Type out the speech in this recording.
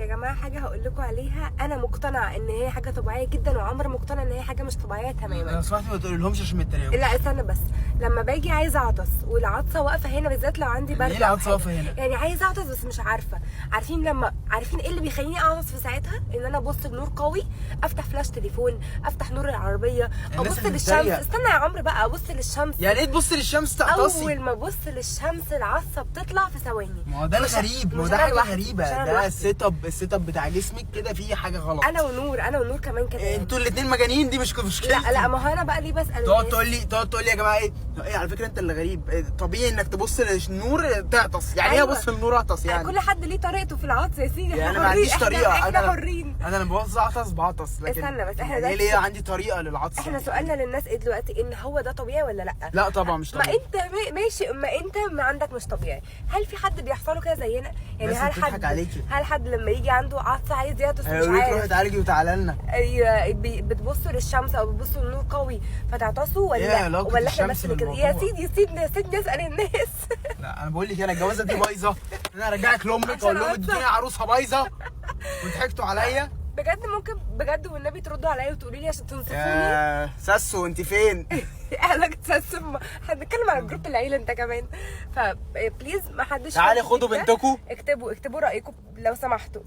يا جماعة حاجة هقول لكم عليها، انا مقتنعة ان هي حاجة طبيعية جدا، وعمر مقتنع ان هي حاجة مش طبيعية تماما. لو سمحتي ما تقولهمش عشان ما يتريقوش. لا استنى بس، لما باجي عايزه اعطس والعطسه واقفة هنا، بالذات لو عندي برد ليه أو العطسه حاجة. واقفة هنا؟ يعني عايزه اعطس بس مش عارفه. عارفين لما، عارفين ايه اللي بيخليني اعطس في ساعتها؟ ان انا ابص لنور قوي، افتح فلاش تليفون، افتح نور العربيه، الناس ابص اللي للشمس. بتتريق. استنى يا عمرو بقى، ابص للشمس. يعني ايه تبص للشمس تعطسي؟ اول ما ابص للشمس العطسه بتطلع في ثواني. ما هو ده الغريب، ما هو مش ده أنا حاجة لوحدي، غريبه. مش أنا ده لوحدي. ال setup، ال setup بتاع جسمك كده فيه حاجة غلط. انا ونور كمان كده يعني. انتوا الاثنين مجانين، دي مش مشكلتي. لا لا، ما هو انا بقى ليه بسال تقعد الناس؟ تقول لي يا جماعة ايه ايه، على فكرة انت اللي غريب. إيه، طبيعي انك تبص للنور تعطس يعني. ايه أيوة. ابص للنور اعطس يعني؟ كل حد ليه طريقته في العطس يا سيدي. يعني احنا انا ما حرين، عنديش طريقه. احنا انا حرين. انا لما ببص اعطس بعطس، لكن استنى بس، احنا يعني دلوقتي- ليه عندي طريقه للعطس احنا يعني؟ سؤالنا للناس ايه دلوقتي؟ ان هو ده طبيعي ولا لا؟ لا طبعا مش ما طبيعي. انت ماشي، ما انت ما عندك مش طبيعي. هل في حد بيحصل له كده زينا يعني؟ الناس هل بتضحك حد عليكي. هل حد لما يجي عنده عطس عايز يعطس مش هيقولوا لك روحي عارف؟ اتعالجي وتعالى لنا. أيوة، بتبصوا للشمس او بتبصوا للنور قوي فتعطسوا ايه ولا علاقة ولا احنا الشمس بس اللي كده؟ يا بالموضوع؟ سيدي سيبني سيبني اسال الناس. لا انا بقول لك انا الجوازه دي بايظه، انا هرجعك لامك عشان اقول لهم عطسة. ادوني عروسه بايظة وضحكتوا عليا. بجد ممكن بجد والنبي تردوا عليا وتقولوا لي عشان تنصفوني. يا ساسو انت فين؟ اهلك تسسم، هنتكلم على group العيلة انت كمان. ف please ما حدش تعالي خدوا ده. بنتكم. اكتبوا اكتبوا رايكم لو سمحتوا.